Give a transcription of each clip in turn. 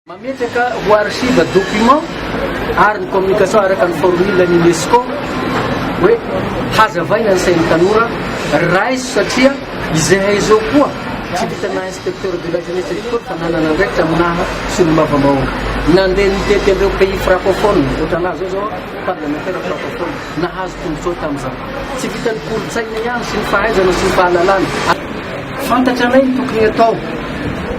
Mametraka ho archive document ary ny communication araka ny formule ny UNESCO hoe hazavaina ny sain'ny tanora, raiso satria izahay izao koa tsy vitana inspecteur de la jeunesse akory fa nanana andraikitra aminaha solombavambahoaka. Nandeha nitety an'ireo pays francophone, ohatra anahy zao zao parlementaire francophone, nahazo tombontsoa tamin'izany. Tsy vitan'ny kolontsaina ihany sy ny fahaizana sy ny fahalalana. Fantatra anay ny tokony atao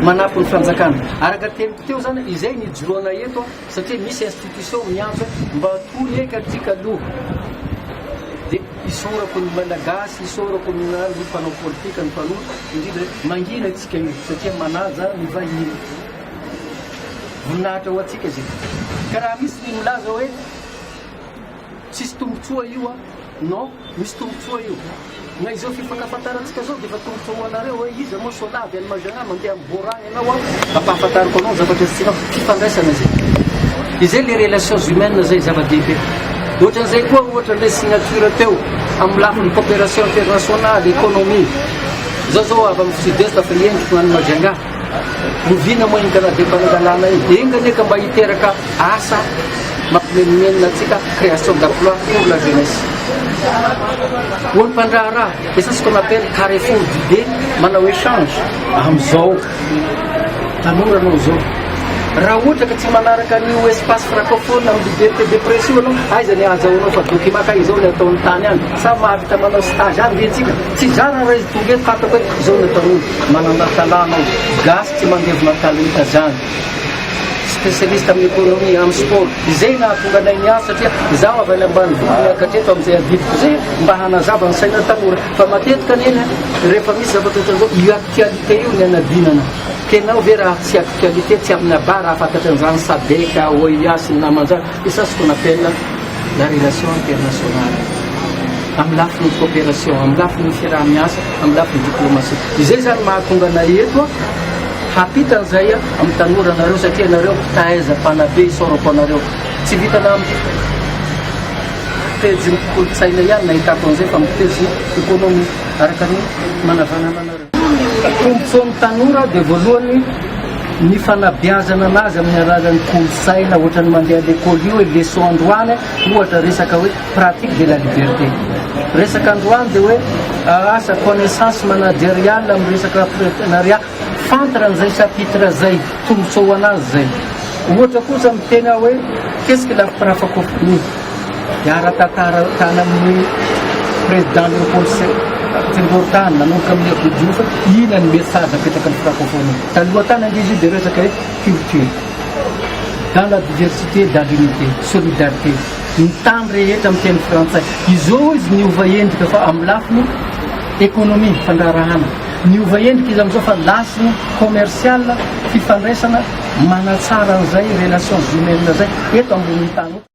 manampy ny fanjakana. Araka teniko teo zany, izay ny ijoroana eto satria misy institution miantso hoe mba tony eka atsika aloha. Dia isaorako ny Malagasy, isaorako ny ny mpanao politika, ny mpanohitra, indrindra hoe mangina atsika io satria manaja ny vahiny. Voninahitra ho antsika izay. Ka raha misy ny milaza hoe tsisy tombontsoa io an, non, misy tombontsoa io. Na izao fifankafantarantsika zao dia efa tombontsoa ho anareo hoe iza moa Sola avy any Majunga mandeha any Bora any ianao an, ampahafantariko anao ny zavatra tsy tianao, fifandraisana izay. Izay le relations humaines zay zava-dehibe. Ohatran'izay koa ohatra le signature teo amin'ny lafiny coopération internationale, économie. Zao zao avy amin'ny sud-est fa endriko any Majunga. Oviana moa iny canal de Pangalana iny? Enga anie ka mba hiteraka asa mampimenomenona antsika, création d'emploi pour la jeunesse. Ho an'ny mpandraharaha, et ça ce qu'on appelle carrefour d'idées, manao échange amin'izao tanora anao izao. Raha ohatra ka tsy manaraka an'io espace francophone amin'ny liberté de presse io anao, aiza ny ahazahoanao fa document ka izao ny ataon'ny tany any? Sa mahavita manao stage any ve tsika? Tsy zara raha izy tonga eto fantako hoe izao ny ataon'olo. Manana talent anao, gasy tsy mandevona talenta zany. Spécialiste amin'ny économie, amin'ny sport. Izay nahatonga anay niasa satria izaho avy any ambanivohitra miakatra eto amin'izay adidiko izay mba hanazava ny saina tanora. Fa matetika anie rehefa misy zavatra ohatran'izao, io actualité io ny anadinana. Tenao ve raha tsy actualité, tsy amin'ny aba raha fantatra an'izany SADC, OUA sy ny naman'izany. Et ça ce qu'on appelle la relation internationale. Amin'ny lafiny coopération, amin'ny lafiny fiaraha-miasa, amin'ny lafiny diplomatie. Izay zany mahatonga anay eto hampita an'izay amin'ny tanora anareo satria anareo mpitaiza, mpanabe, isaorako anareo. Tsy vitana amin'ny pejy kolontsaina ihany nahitako an'izay fa amin'ny pejy économie araka ny manavanana anareo. Tombontsoan'ny tanora dia voalohany ny fanabeazana anazy amin'ny alalan'ny kolontsaina ohatran'ny mandeha à l'école io hoe leçon androany ohatra resaka hoe pratique de la liberté. Resaka androany dia hoe asa connaissance managériale amin'ny resaka entrepreneuriat. Fantatra an'izay chapitre zay, tombontsoa ho anazy zay. Ohatra kosa miteny aho hoe qu'est-ce que la francophonie? Dia ara-tantara tany amin'ny président Léopold Senghor tany nanomboka amin'ny Abdou Diouf inona ny message apetraka ny francophonie. Taloha tany ange izy io dia resaka hoe culture. Dans la diversité, dans l'unité, solidarité. Ny tany rehetra miteny frantsay. Izao izy niova endrika fa amin'ny lafiny économie, fandraharahana. Niova endrika izy amin'izao fa lafiny commercial, fifandraisana manatsara an'izay relations humaines zay eto ambonin'ny tany.